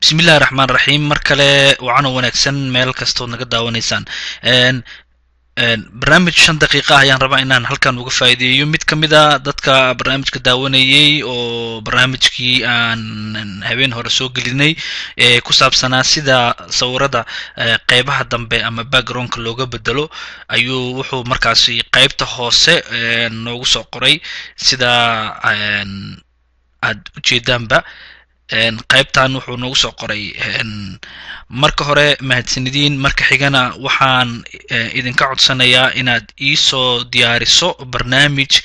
Bismillahi raxmaan raxiim. Mar kale wacan oo wanaagsan meel kastood naga daawanaysaan. Barnaamij 5 daqiiqa ah ayaan rabaa inaan halkan uga faa'iideeyo mid ka mid a dadka barnaamijka daawanayay, oo barnaamijkii aan habeen hore soo gelinay ee ku saabsanaa sida sawirada qeybaha dambe ama backgroundka looga bedelo. Ayuu wuxuu markaasi qeybta hoose noogu soo qoray, sida aad ujeedaanba qaybtan wuxuu noogu soo qoray: "Marka hore mahadsanidin, marka xigana waxaan idinka codsanayaa inaad iisoo diyaariso barnaamij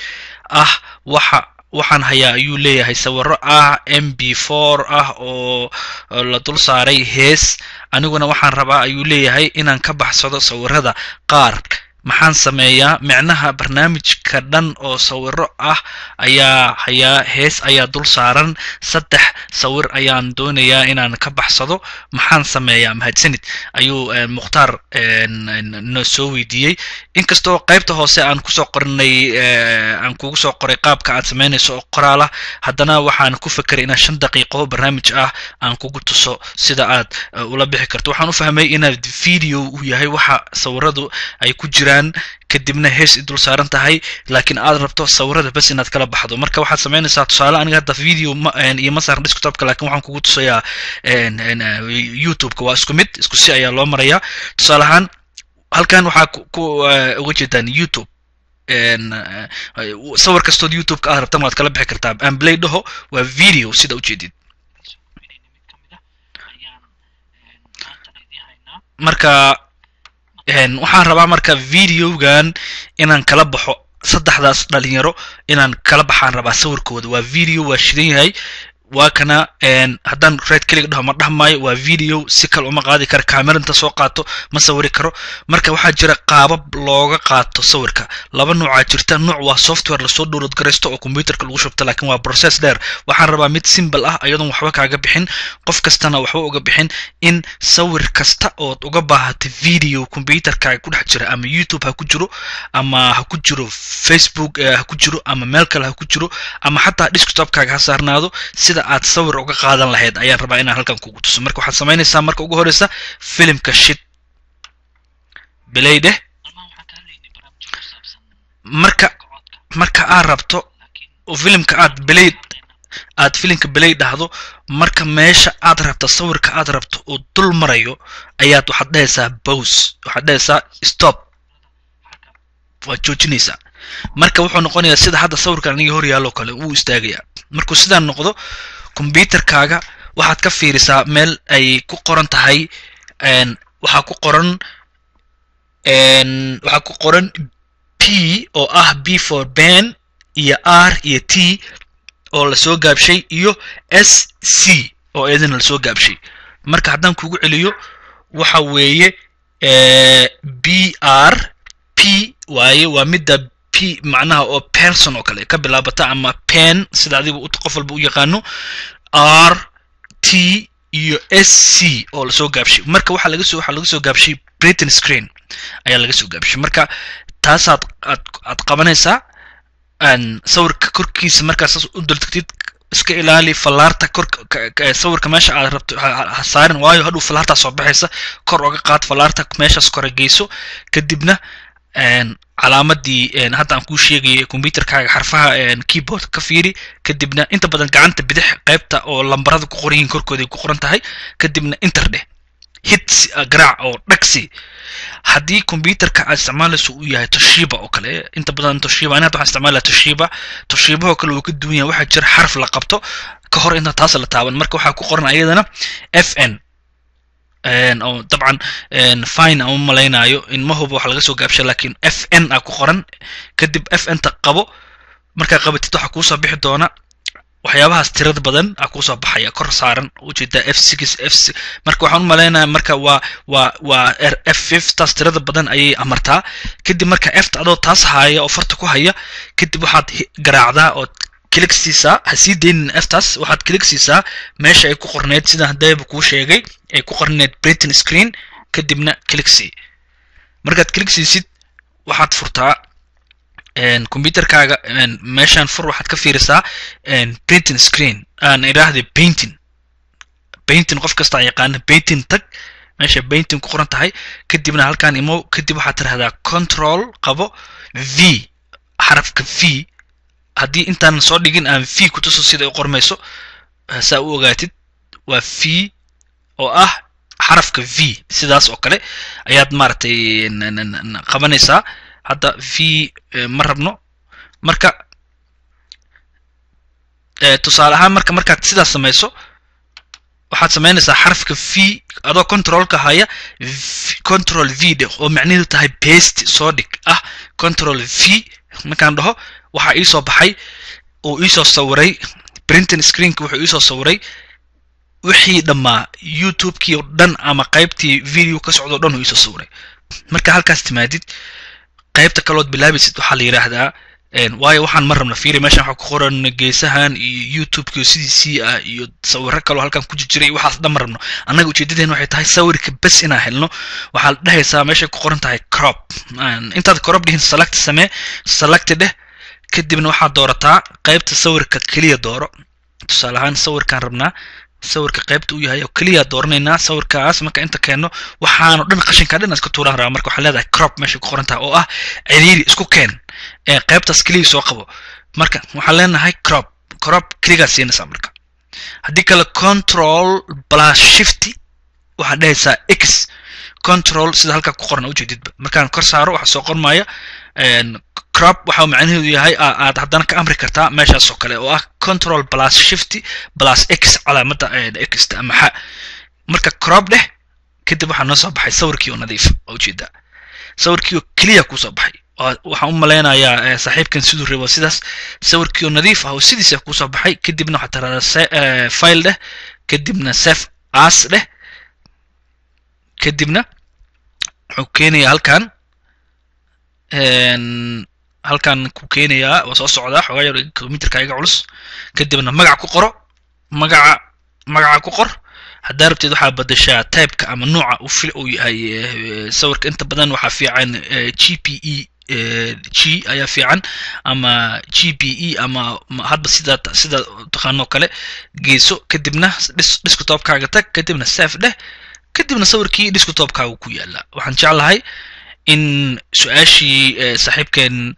ah. Waxa waxaan hayaa," ayuu leeyahay, "sawiro ah MP4 ah oo la dul saaray hees. Aniguna waxaan rabaa," ayuu leeyahay, "inaan ka baxsado sawirada qaar. Maxaan sameeyaa? Micnaha barnaamijka dhan oo sawiro ah ayaa hayaa, hees ayaa dul saaran. Saddex sawir ayaan doonayaa inaan ka baxsado. Maxaan sameeyaa? Mahadsanid," ayuu Mukhtaar no soo weydiiyey. Inkastoo qaybta hoose aan kusoo qorinay, aan kugu soo qoray qaabka aad samaynayso oo qoraal ah, haddana waxaan ku fekeray inaan 5 daqiiqo barnaamij ah aan kugu tuso sida aad ula bixi karto. Waxaan u fahmay inaad video uu yahay waxa sawiradu ay ku jiraan, kadibna hees i dul saaran tahay, laakiin aad rabto sawirada bas inaad kala baxdo. Marka waxaad samaynaysaa, tusaale, aniga hadda video ma iyo ma saaran desktopka, laakiin waxaan kugu tusayaa YouTube-ka. Waa isku mid, isku si ayaa loo marayaa. Tusaale ahaan, halkan waxaa ku uga jeedaan YouTube. Sawir kastood YouTube-ka aad rabtan waad kala bixi kartaa. Aan play dhaho. Waa video sida ujeedid. Marka waxaan rabaa marka videogan inaan kala baxo, saddexdaas dhalinyaro inaan kala baxaan rabaa sawirkooda. Waa video, waa shidan yahay, waa kana. Haddaan right click dhaho, ma dhahmaayo, waa video, si kale uma qaadi kara. Camera inta soo qaato ma sawiri karo. Marka waxaa jira qaabab looga qaato sawirka. Laba noocaa jirta. Nooc waa software lasoo download garaysto oo computerka lagu shubto, laakiin waa process dheer. Waxaan rabaa mid simple ah, iyadoon waxba kaaga bixin, qof kastana waxba uga bixin, in sawir kasta ood uga baahatay video computerkaaga ku dhex jira, ama YouTube ha ku jiro, ama ha ku jiro Facebook ha ku jiro, ama meel kale ha ku jiro, ama xataa desktopkaaga ha saarnaado, sida aad sawir uga qaadan lahayd ayaan rabaa inaan halkan kugu tuso. Marka waxaad samaynaysaa, marka ugu horeysa filimka shid, play dheh. Marka aad rabto oo filimka aad play, aad filimka play dhahdo, marka meesha aad rabto sawirka aad rabto uu dul marayo ayaad waxaad dhahaysaa pause, waxaad dhahaysaa stop, waad joojinaysaa. Marka wuxuu noqonayaa sida hadda sawirkan aniga hor yaallo kale, wuu istaagayaa. Markuu sidaan noqdo, computerkaaga waxaad ka fiirisaa meel ay ku qoran tahay, waxaa ku qoran P oo ah P for pen, iyo R iyo T oo lasoo gaabshay, iyo S C oo iyadana lasoo gaabshay. Marka haddaan kugu celiyo, waxa weeye P R P waaye. Waa midda P macnaha oo person oo kale ka bilaabata, ama pen sida adigu qof walba u yaqaano. R T iyo S C oo lasoo gaabshay. Marka waxaa laga soo gaabshay print screen ayaa laga soo gaabshay. Marka taasaad aad qabanaysaa sawirka korkiisa. Markaa saas u dultagtid, iska ilaali fallaarta kor sawirka meesha aad rabto ha saarin, waayo hadhow fallaartaa soo baxaysa. Kor oga qaad fallaarta, meeshaas kore geyso. Kadibna calaamadii hadda aan kuu sheegayay computerkaaga xarfaha keyboard ka fiiri. Kadibna inta badan gacanta bidix qaybta oo lambarada ku qoran yihiin korkooda ay ku qoran tahay. Kadibna enter dheh, hit garaac oo dhagsi. Haddii computerka aad isticmaalayso uu yahay Toshiba oo kale, inta badan Toshiba, ani hadda waxaan isticmaalaya Toshiba, Toshiba oo kale wuu ka duwan yahay. Waxaa jira xarf la qabto ka hor inta taas la taaban. Marka waxaa ku qoran ayadana F N, oo dabcan fine aan u malaynayo in ma hubo wax laga soo gaabshay, laakiin F N aa ku qoran. Kadib F N ta qabo. Markaa qabatid, waxaa kuusoo bixi doona waxyaabahaas tirada badan aa kuusoo baxaya kor saaran, ujeedaa F6 F. Marka waxaan u malaynayaa marka waa F fifth, taas tirada badan ayay amartaa. Kadib marka F ta adoo taas haya oo farta ku haya, kadib waxaad garaacdaa oo click siisaa. Ha sii deynin F taas. Waxaad click siisaa meesha ay ku qorneyd, sida hadayba kuu sheegay, ay ku qorneyd print screen. Kadibna click sii. Markaad click siisid, waxaad furtaa computerkaaga. Meeshaan fur, waxaad ka fiirisaa printing screen, aan idhaahday painting. Painting qof kasta yaqaana. Painting tag, meesha painting ku qoran tahay, kadibna halkaan imo. Kadib waxaad tirahdaa control qabo, V, xarafka V. Haddii intaan soo dhigin aan V ku tuso sida u qormayso, saa u ogaatid. Waa V oo ah xarafka V. Sidaas oo kale ayaad maaragtay qabanaysaa. Hadda V ma rabno. Marka tusaale ahaan, marka markaad sidaas samayso, waxaad samaynaysaa xarafka V adoo controlka haya, control V dheh, oo macnaheedu tahay paste, soo dhig ah. Control V markaan dhaho, waxaa iisoo baxay oo iisoo sawiray printing screenka. Wuxuu iisoo sawiray wixii dhammaa, YouTube-kii oo dhan ama qaybtii video ka socdo o dhan uu iisoo sawiray. Marka halkaas timaadid, qaybta kalood bilaabaysid waxaa la yidhaahdaa, waayo waxaan ma rabna. Fiiri meeshan waxaa ku qoran geesahan iyo YouTube-kii sidiisii ah iyo sawiro kaloo halkan ku jiray. Waxaas dhan ma rabno annaga. Ujeedadeena waxay tahay sawirka bes inaan helno. Waxaad dhehaysaa meeshay ku qoran tahay crop. Intaad crop dhihin, select samee, select dheh. Kadibna waxaad doorataa qaybta sawirka keliya dooro. Tusaale ahaan sawirkaan rabnaa, sawirka qaybta uu yahay oo keliya dooranaynaa. Sawirkaas marka inta keenno, waxaanu dhan qashinka dhan iska tuuraan rabaa. Marka waxaa leedahay crop meesha ku qoran tahay, oo ah ciriiri, isku keen, qaybtaas keliya soo qabo. Marka waxaan leenahay crop. Crop keligaa siinaysaa. Marka haddii kale, control plus shift, waxaad dhehaysaa X, control, sida halkaa ku qoran ujeedidba. Markaan kor saaro, waxaa soo qormaya crop. Waxa macnaheedu yahay aad haddana ka amri kartaa meeshaas oo kale, oo ah control plus shift plus X, calaamadda X ama xa. Marka crop dheh. Kadib waxaa noo soo baxay sawirkii oo nadiif. Waa ujeedaa, sawirkii oo keliya kusoo baxay. Waxaan u malaynayaa saaxiibkan siduu rabo sidaas, sawirkii oo nadiif ah oo sidiisa kusoo baxay. Kadibna waxaad tiraahdaa file dheh, kadibna save as dheh. Kadibna wuxuu keenayaa halkan, halkan ku keenayaa. Waa soo socdaa xoogaa yar, computerka iga culus. Kadibna magac ku qoro, magaca ku qor. Haddaa rabtid, waxaa badashaa typeka ama nooca uu fil uu yahay sawirka. Inta badan waxaa fiican JPE G ayaa fiican ama JPE ama hadba sida taqaanoo kale geyso. Kadibna desktopkaaga tag, kadibna save dheh. Kadibna sawirkii desktopkaaga ku yaala. Waxaan jeclahay in su-aashii saaxiibkeen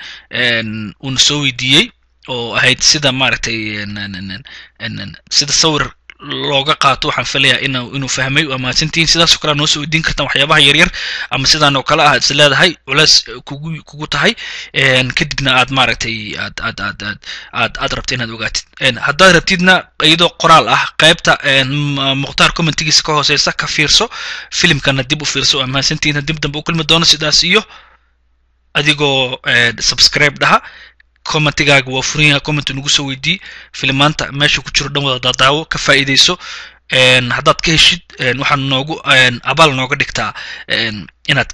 uuna soo weydiiyey, oo ahayd sida maaragtay sida sawir looga qaato, waxaan filayaa inuu fahmay. Waa mahadsantihiin. Sidaas oo kale noo soo weydiin kartaan waxyaabaha yaryar ama sidaan oo kale ah is leedahay culeys kugu tahay, kadibna aad maaragtay aad aad aad aad aad aad rabto inaad ogaatid. Haddaad rabtidna iyadoo qoraal ah, qaybta Mukhtaar commentigiisa ka hooseysa ka fiirso, filimkana dib u fiirso. Waa mahadsantihiin. Dib dambe u kulmi doono. Sidaas iyo adigoo subscribe dhaha. Commentigaaga waa furan yahay, comment nagu soo weydii. Filimaanta meesha ku jiro dhan wada daadaawo, ka faa'iidayso. Haddaad ka heshid, waxaad noogu abaal nooga dhigtaa inaad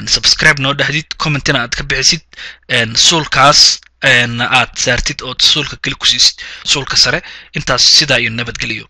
subscribe noo dhahdid, commentina aad ka bixisid, suulkaas aad saartid ood suulka keli ku siisid, suulka sare. Intaas sidaa iyo nabadgeliyo.